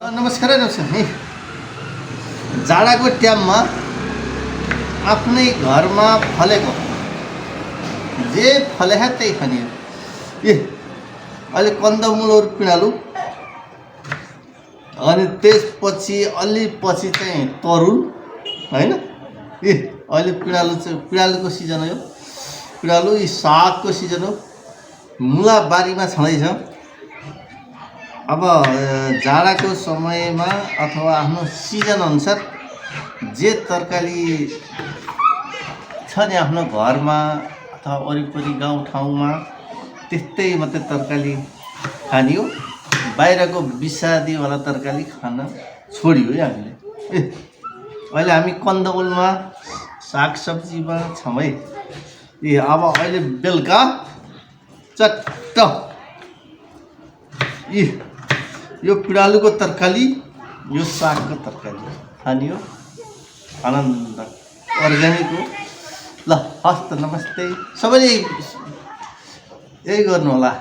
नमस्कार है जाडाको टाइममा आफ्नै घरमा फलेको जे फले त्यही खाने ए अहिले कन्दमुलहरू पिँडालु अनि त्यसपछि अलि पछि चाहिँ तरुल हैन ए अहिले पिँडालुको सिजन हो यो पिँडालु यी सागको सिजन हो मुला बारीमा छँदैछ अब जाडाको समयमा अथवा आफ्नो सिजन अनुसार जे तरकारी छ नि आफ्नो घरमा अथवा वरिपरि गाउँठाउँमा त्यस्तै मात्रै तरकारी खाने हो बाहिरको विषादीवाला तरकारी खान छोडियो है हामीले अहिले हामी कन्दमुलमा सागसब्जीमा छौँ है अब अहिले बेलुका चट्ट यो पिँडालुको तरकारी यो सागको तरकारी खाने हो आनन्द अर्ग्यानिक हो ल हस्त नमस्ते सबैले यही गर्नु होला।